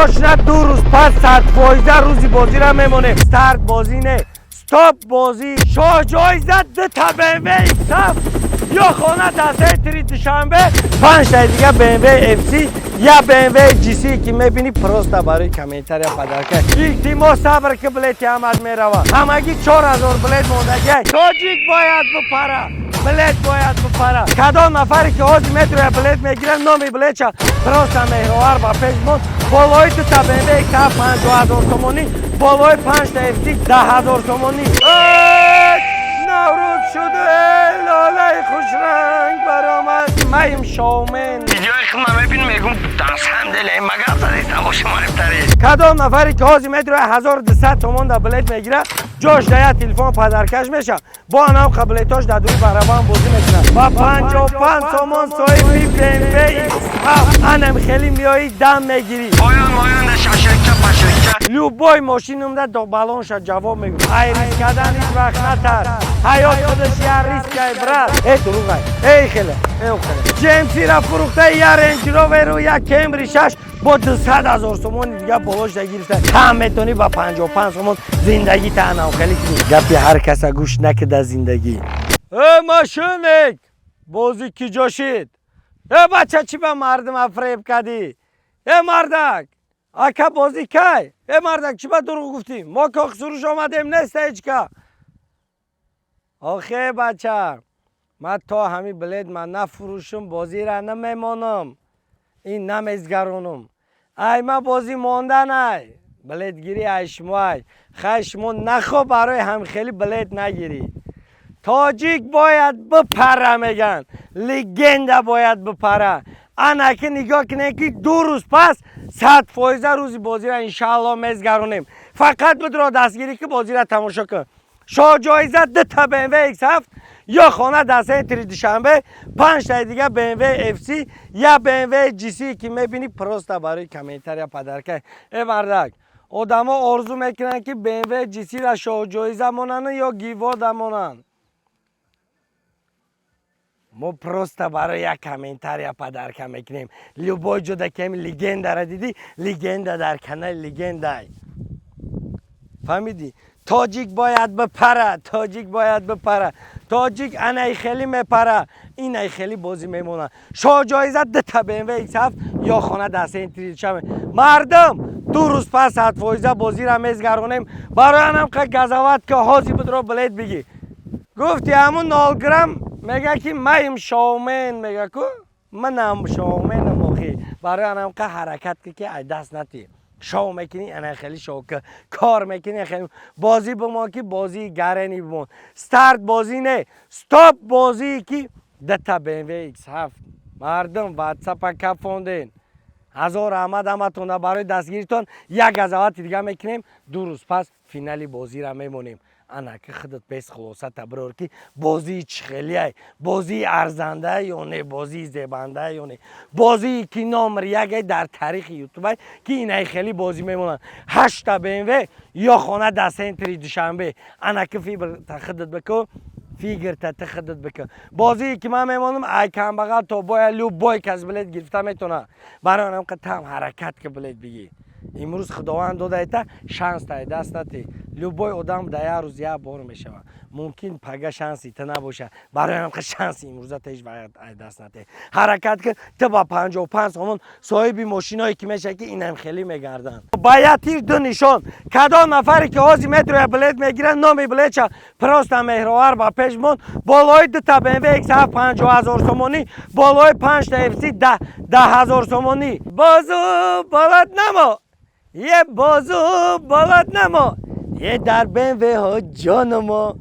Срочно 2 рӯз пас 100% рӯзи бозиро мемонем. Старт бозӣ не, стоп бозӣ. Шоҳҷоиза дута BMW X7 ё хона дар центри Душанбе, панҷтаи дига BMW FC я BMW GC, ки мебинӣ, просто барои комментария подарка. Илтимос, сабр, ки билети ҳамат мерава. Ҳамагӣ 4000 билет мондагиай. Тоҷик бояд бипара, билет бояд бипара. Кадом нафаре ки ҳозир метроя билет мегирад, номи билетша просто Меҳровар ба пеш монд. Болои дута BMW X7 50 000 сомонӣ, болои панҷта FC 10 000 сомонӣ. Наврӯз шуду, лолаи хушранг баромад. Маим шоумен. Видеои худма мебинам, мегум, дасам деле магар задистам боши марибтари. Кадом нафаре ки ҳозир метроя 1200 сомон да билет мегирад, ҷош да як телефон подаркаш меша. Бо анам билетош дар дури барабан бозӣ мекунад ва 55 сомон соҳиби BMW X7. Анам хеле меоӣ, дам мегирӣ. Поён моён да шашликча пашликча. Любой мошинумда балонша ҷавоб мегӯ. Ай риск кардан ҳеҷ вақт натарс. Ҳаёт худаш як рискай, брат. Эй, дуруғай, эй, хеле, эй, хеле. GMC-ра фурӯхта, я Рейндж Роверу, я Кемри 6 бо 200 000 сомони дига болошда гирифта. Там метонӣ ба 55 сомон зиндагӣ таанам хеле кунӣ. Гапи ҳар каса гӯш накида зиндагӣ. Э, мошинник, бозӣ ки ҷо шид? Э, бача, чӣ ба мардума фреб кардӣ? Э, мардак, ака, бозӣ кай? Э, мардак, чӣ ба дурӯғ гуфтӣ? Мо Кохсуруш омадем, неста ҳечка. Охе, бача, ман то ҳамин билет ман нафурӯшум, бозира намемонам, ин намезгаронам. Ай, ма бозӣ монданай, билетгирӣ ай шумо, ай хай шумо нахо барои ҳамхелӣ билет нагирӣ. Тоҷик бояд бипара, меган, легенда бояд бипара. Ана ки нигоҳ кунем, ки 2 рӯз пас 100% рӯзи бозиро иншаалло мезгаронем. Фақат бидро дастгирӣ, ки бозиро тамошо кун. Шоҳҷоиза дута BMW X7 ё хона дар центри Душанбе, панҷтаи дига BMW FC я BMW GC, ки мебинӣ, просто барои комментария подарка. Э, мардак, одамо орзу мекунанд, ки BMW GC-ра шоҳҷоиза монанд ё гивода монанд. Мо просто барои як комментария подарка мекунем. Любой ҷода ки ҳами легендара дидӣ, легенда дар канали легендай, фаҳмидӣ? Тоҷик бояд бипара, тоҷик бояд бипара. Тоҷик анай хеле мепара, инай хеле бозӣ мемонад. Шоҳҷоиза дута BMW X7 ё хона дар центри Душанбе. Мардум, 2 рӯз пас 100% бозиро мезгаронем. Барои анам қа газават ки ҳозир будро билет бигӣ. Гуфти, ҳамун нол грамм мега, ки маим шоумен, мега ку манам шоуменам. Охи, барои анам қа ҳаракат ки ай даст натӣ. Шоу мекунӣ, ана хеле шоу ки кор мекунӣ, хеле бозӣ бимон, ки бозии гарени бимон. Старт бозӣ не, стоп бозӣ, ки дута BMW X7. Мардум, ватсапа кафонден. Ҳазор раҳмат ҳаматонда барои дастгиритон. Як газавати дига мекунем, 2 рӯз пас финали бозиро мемонем. Ана ки худат бес хулосата бирор, ки бозии чӣ хелиай, бозии арзанда ё не, бозии зебанда ё не, бозии ки номер якай дар таърихи ютубай, ки инай хеле бозӣ мемонанд. Ҳашта БМВ ё хона дар центри Душанбе. Ана ки фикрта худат бикун, фикрта ти худат бикун. Бозие ки ман мемонам, ай камбағал то боя, любой кас билет гирифта метавонад. Барои анам там ҳаракат ки билет бигӣ. Имрӯз Худованд додаита шанс, тай даст натӣ. Любой одам дар як рӯз як бор мешавад. Мумкин пага шанси ту набошад. Барои ҳам шанси имрӯза та ҳеҷ вақт ай даст натӣ. Ҳаракат кун, ту ба 55 сомон соҳиби мошиное ки мешавад, ки инам хеле мегарданд. Ба як тир ду нишон. Кадом нафаре ки ҳозир метроя билет мегирад, номи билетша просто Меҳровар ба пеш монд. Болои дута BMW X7 50 000 сомонӣ, болои панҷта FC 10 000 сомонӣ. Бозу болот намо, е бозу болот намо, е дар БМВ ҳо ҷонумо,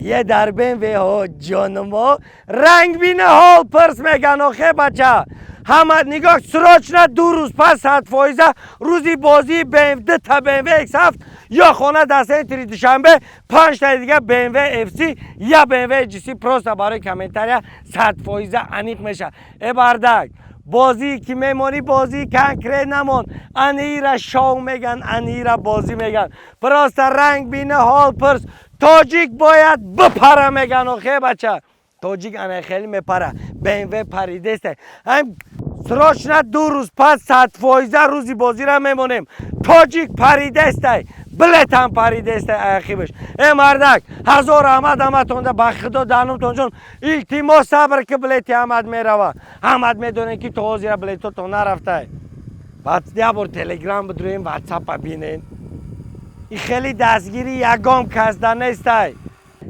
е дар БМВ ҳо ҷонумо. Ранг бина, ҳол пирс, меган. Охе, бача, ҳама нигоҳ, срочно 2 рӯз пас 100% рӯзи бозии дута BMW X7 ё хона дар центри Душанбе, панҷтаи дига BMW FC я BMW GC, просто барои комментария 100% аниқ мешавад. Э, бардак, бозие ки мемонӣ, бозии конкрет намон. Анира шоу меган, анира бозӣ меган. Просто ранг бина, ҳол пирс. Тоҷик бояд бипара, меган. Охе, бача, тоҷик ана хеле мепара. БМВ паридеста. Ҳам Срочно 2 рӯз пас 100% рӯзи бозира мемонем. Тоҷик паридестай, билетам паридестай аяқибаш. Э, мардак, ҳазор аҳмад ҳаматонда, ба худо данумтонҷон, илтимос, сабр, ки билети ҳамат мерава. Ҳамат медонем, ки то ҳозира билетото нарафтай. Як бор Телеграм бидурем, Ватсапа бинен. И хеле дастгирӣ ягон касда нестай.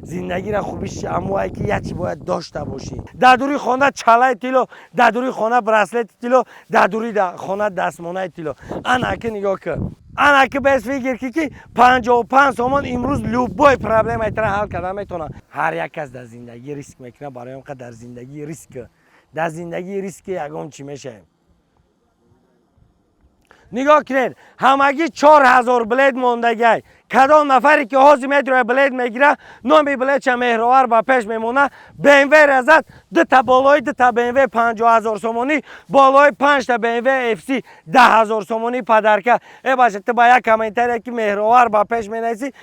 Зиндагиро хубиш амуае, ки як чи бояд дошта бошӣ: дар дури хона чалаи тилло, дар дури хона браслети тилло, дар дури хона дастмонаи тилло. Анаки нигоҳ кун, анаки без фикр ки 55 сомон имрӯз любой проблемаи тара ҳал карда метавонад. Ҳар як кас дар зиндагӣ риск мекунад. Барои он дар зиндагӣ риск, дар зиндагӣ риски ягон чӣ мешавем. Нигоҳ кунед, ҳамагӣ 4000 билет мондагиай. Кадом нафаре ки ҳозир метроя, билет мегира, номи билетша Меҳровар ба пеш мемона, БМВ разад дута болои дута БМВ 50 000 сомонӣ, болои панҷта БМВ FC 10 000 сомонӣ подарка. Э, баша, ту ба як комментария, ки Меҳровар ба пеш менависӣ,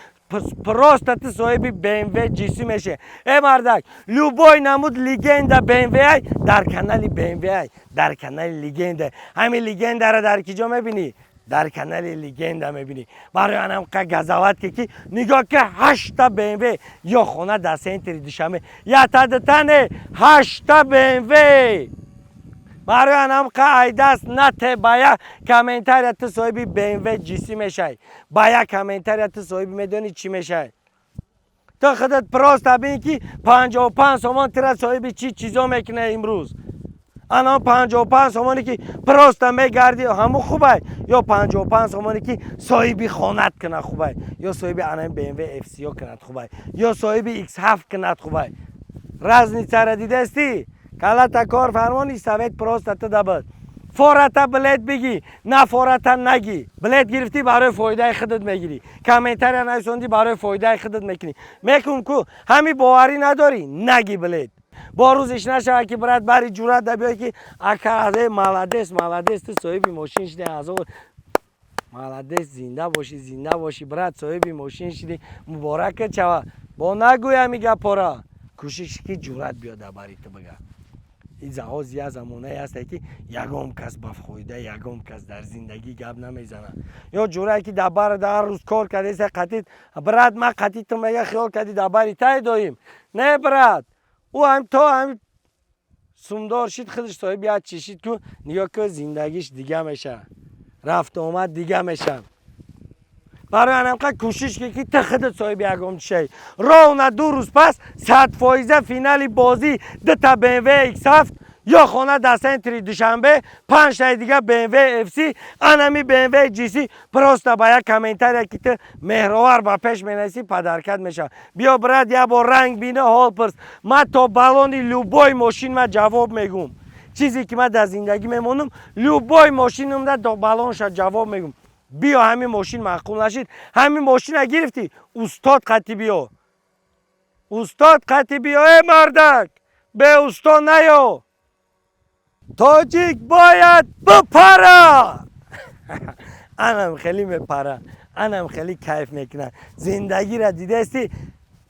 просто ту соҳиби БМВ GC мешӣ. Э, мардак, любой намуд легенда БМВ дар канали БМВ, дар канали Легенда. Ҳамин легендара дар ки ҷо мебинӣ? Дар канали Легенда мебинӣ. Барои анам қа газават ки нигоҳ ки ҳашта БМВ ё хона дар центри Душанбе, ятадтане ҳашта БМВ. Барои анам қа айдаст нате, ба як комментария ту соҳиби БМВ GC мешавӣ. Ба як комментария ту соҳиби медонӣ чӣ мешавӣ? Ту худат просто бин, ки 55 сомон тира соҳиби чӣ чизо мекуна имрӯз. Ана 55 сомоне, ки просто мегардӣ, ҳамун хубай, ё 55 сомоне, ки соҳиби хонат кунад, хубай, ё соҳиби анаи БМВ FC кунад, хубай, ё соҳиби X7 кунад, хубай? Разницара дидастӣ? Калата кор фармони совет просто ту дабад. Фората билет бигӣ, на фората нагӣ. Билет гирифтӣ, барои фоидаи худат мегирӣ. Комментария нависондӣ, барои фоидаи худат мекунӣ. Мекун ку, ҳами боварӣ надорӣ, нагӣ билет. Бо рӯзиш нашава, ки брат бари ҷуръат да биёй, ки ака, молодец, молодец, ту соҳиби мошин шудӣ, азо молодец, зинда бошӣ, зинда бошӣ, брат, соҳиби мошин шудӣ, муборака чава. Бо нагӯй ҳами гапора, кӯшиш ки ҷуръат биёда бари ту бига. Ин заҳоз як замонае ҳасте, ки ягон кас ба фоида, ягон кас дар зиндагӣ гап намезанад. Ё ҷурае, ки дар бар дар рӯз кор кардеса, қатит брат, ма қатиту мега, хиёл кардӣ дар бари тай доим. Не, брат, ӯ ҳам то ҳами сумдор шид, худаш соҳиби як чӣ шид ку, нигоҳ ку, зиндагиш дига меша, рафту омад дига меша. Барои анамқа кӯшиш ки ту худат соҳиби ягон чишаи. Ровно 2 рӯз пас 100% финали бозӣ: дута БМВ X7 ё хона дар центри Душанбе, панҷтаи дига БМВ FC, анами БМВ GC. Просто ба як комментария, ки ту Меҳровар ба пеш менависӣ, подаркат мешавад. Биё, брат, як бор ранг бина, ҳол пурс. Ман то баллони любой мошин ма ҷавоб мегӯм. Чизе ки ман дар зиндагӣ мемонам, любой мошинумда то баллонша ҷавоб мегӯм. Биё, ҳамин мошин маъқул нашид, ҳамин мошина гирифтӣ, устод қати биё, устод қати биё. Э, мардак, беусто наё. Тоҷик бояд бипара. Анам хеле мепара, анам хеле кайф мекунад. Зиндагиро дидасти?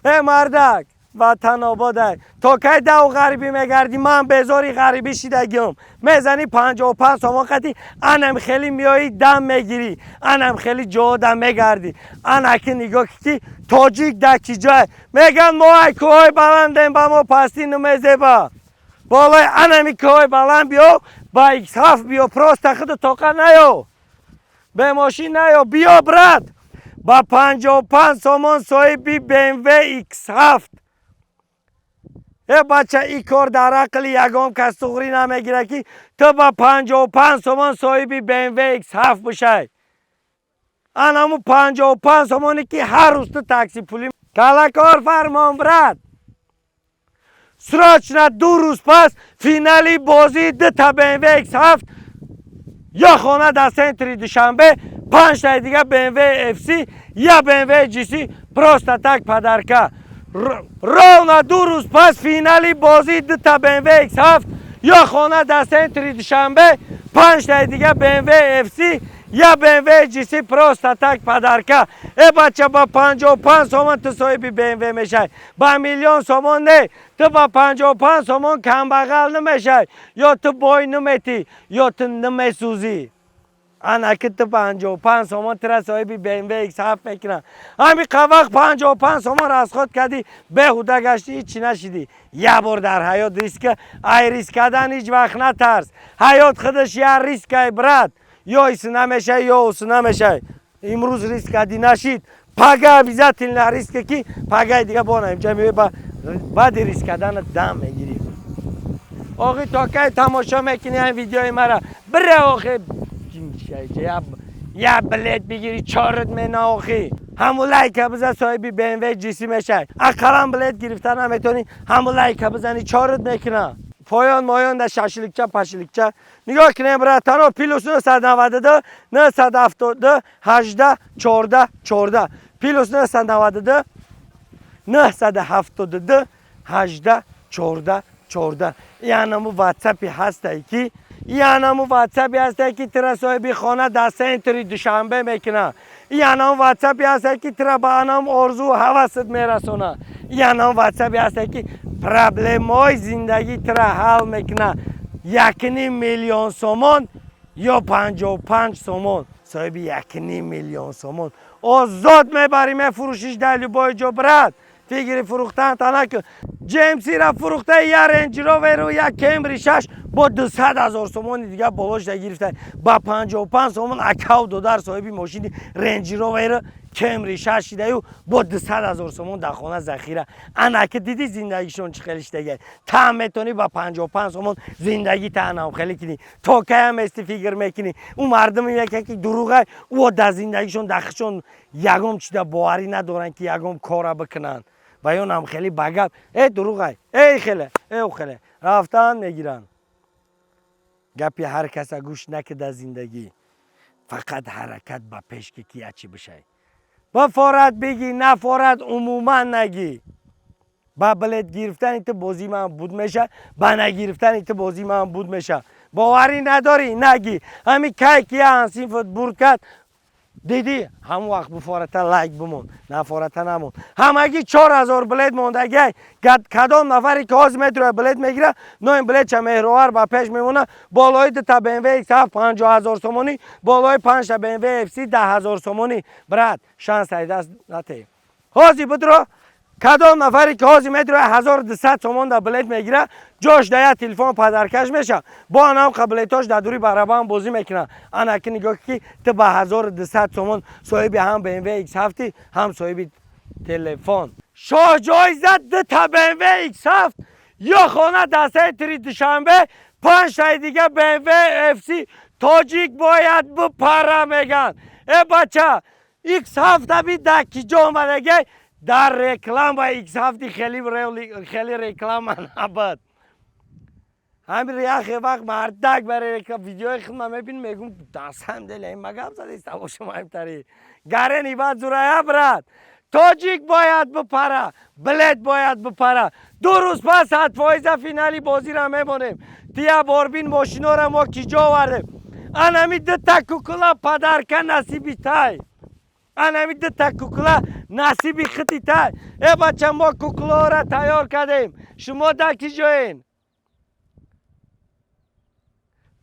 Э, мардак, ватан ободай. То кай даву ғарибӣ мегардӣ? Ман безори ғарибӣ шидагиём. Мезанӣ 55 сомон қати, анам хеле меоӣ, дам мегирӣ, анам хеле ҷода мегардӣ. Анаки нигоҳ ки тоҷик дар чӣ ҷой. Меган, мо ай кӯҳои баландем, ба мо пастӣ намезеба. Болои анами кӯҳои баланд биё, ба X7 биё, просто худу тоқа наё, бе мошин наё. Биё, брат, ба 55 сомон соҳиби БМВ X7. Э, бача, ин кор дар ақли ягон кас суғрӣ намегирад, ки ту ба 55 сомон соҳиби БМВ X7 бишай. Анаму 55 сомоне, ки ҳар рӯз ту такси пулӣ калакор фармон. Брат, срочно 2 рӯз пас финали бозии дута БМВ X7 ё хона дар центри Душанбе, панҷтаи дига БМВ FC я БМВ GC просто так подарка. Ровно 2 рӯз пас финали бозии дута БМВ X7 ё хона дар центри Душанбе, панҷтаи дига БМВ FC. Я BMW GC просто так подарка. Э бача, ба 55 сомон ту соҳиби BMW мешай. Ба миллион сомон не, ту ба 55 сомон камбағал намешай. Ё ту бой наметӣ, ё ту намесӯзӣ. Ана ки ту 55 сомон тура соҳиби BMW X7 мекунад. Ҳами вақт 55 сомон расход кардӣ, беҳуда гаштӣ, ҳичи нашидӣ. Як бор дар ҳаёт риск, ай риск кардан ҳеҷ вақт натарс. Ҳаёт худаш як рискай, брат. Ё иси намешай, ё усу намешай. Имрӯз риск кардӣ, нашид, пага обязательно риске ки пагаи дига бона инҷа меои, ба баъди риск кардана дам мегирӣ. Охи, то кай тамошо мекунӣ ҳамин видеои мара? Бире, охи, я билет бигири, чорит мена. Охи, ҳаму лайка биза, соҳиби BMW GC мешай. Ақаллан билет гирифта наметонӣ, ҳаму лайка бизани, чорит мекуна. Поён моён да шашликча пашликча нигоҳ кунем, братано. +992 972 18 14 14, +992 972 18 14 14. Янаму ватсапи ҳастай ки, янаму ватсапи ҳастай ки тира соҳиби хона дар центри Душанбе мекуна. Янам ватсапи ҳастай ки тира ба анам орзу ҳавасат мерасона. Янам ватсапи ҳастай ки проблемаҳои зиндагӣ тира ҳал мекуна. 1,5 миллион сомон ё 55 сомон, соҳиби 1,5 миллион сомон. Озод мебарӣ, мефурӯшиш дар любой ҷо, брат. Фикри фурӯхтан та накун. GMC-ра фурӯхта, я Рейндж Роверу, я Кемри шаш бо 200 000 сомони дига болошда гирифта. Ба 55 сомон акав додар соҳиби мошини Рейндж Роверу, Кемри шаш шидаю, бо 200 000 сомон дар хона захира. Ана ки дидӣ, зиндагишон чӣ хеле шидага. Та метавонӣ ба 55 сомон зиндагӣ таанам хеле кунӣ. То каям эсти фикр мекунӣ? Ӯ мардуми яке ки дурӯғай, ӯ дар зиндагишон дахшон ягон чида боварӣ надоранд, ки ягон кора бикунанд. Ва ёнам хеле ба гап э дурӯғай, эй хеле, э хеле рафтан мегиранд. Гапи ҳар каса гӯш накида. Зиндагӣ фақат ҳаракат ба пеш, ки ячи бишай. Бафорат бигӣ, нафорат умуман нагӣ. Ба билет гирифтани ту бозӣ ман буд меша, ба нагирифтани ту бозӣ ман буд меша. Боварӣ надорӣ, нагӣ. Ҳами кай ки я ҳамсинфот бурд кард, дидӣ, ҳамон вақт буфората лайк бимон, нафората намон. Ҳамагӣ 4000 билет мондагиай. Кадом нафаре ки ҳозир метроя, билет мегира, ноин билетча меҳровар ба пеш мемона. Болои дута BMW X7 50 000 сомонӣ, болои панҷта BMW FC 10 000 сомонӣ. Брат, шанс ай даст натеҳ. Ҳозир бидро. Кадом нафаре ки ҳозир метроя, 1200 сомон да билет мегира, ҷош да як телефон подаркаш меша. Бо анам билетош дар дури барабан бозӣ мекунад. Ана ки нигоҳ, ки ту ба 1200 сомон соҳиби ҳам BMW X7, ҳам соҳиби телефон. Шоҳҷоиза дута BMW X7 ё хона дар центри Душанбе, панҷтаи дига BMW FC. Тоҷик бояд бипара, меган. Э бача, X7 би дар ки ҷо омадагай? Дар реклама X7 хеле хеле реклама набуд. Ҳамин яхе вақт мардак барои видеои худма мебинем, мегум: на самом деле ма гап задиста бошам. Ҳамтари гарени бад зурая, брат. Тоҷик бояд бипара, билет бояд бипара. 2 рӯз пас 100 фоиза финали бозиро мемонем. Тия борбин, мошинора мо ки ҷо овардем. Анами дута кукла подарка насиби тай, анами дута кукла насиби хити тай. Э бача, мо куклаҳоро тайёр кардем, шумо дар ки ҷоен?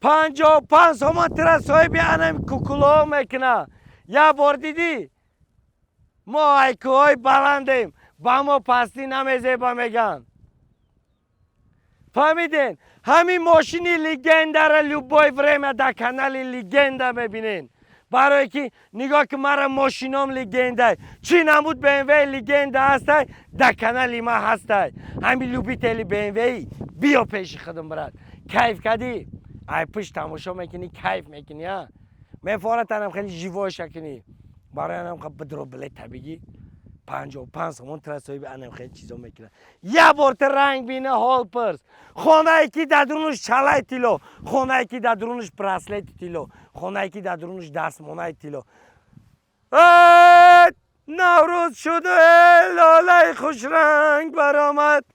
55 сомон тира соҳиби анами куклаҳо мекуна. Як бор дидӣ, мо айкӯҳои баландем, ба мо пастӣ намезеба, меган. Фаҳмиден? Ҳамин мошини легендара любой время дар канали Легенда мебинен, барое ки нигоҳ ки мара мошином легендай. Чӣ намуд БМВ легенда ҳастай, дар канали ма ҳастай. Ҳамин любители БМВ, биё пеши худам, брат. Кайф кардӣ, ай пушт тамошо мекунӣ, кайф мекунӣ, а мефоратанам хеле живойша кунӣ. Барои анам бидро билета бигӣ, 55 сомон тира соҳиби анам хеле чизо мекунад. Як бор ти ранг бина, ҳол пирс. Хонае ки дар дурунаш чалаи тилло, хонае ки дар дурунаш браслети тилло, хонае ки дар дурунаш дастмонаи тилло. Наврӯз шуду, лолаи хушранг баромад.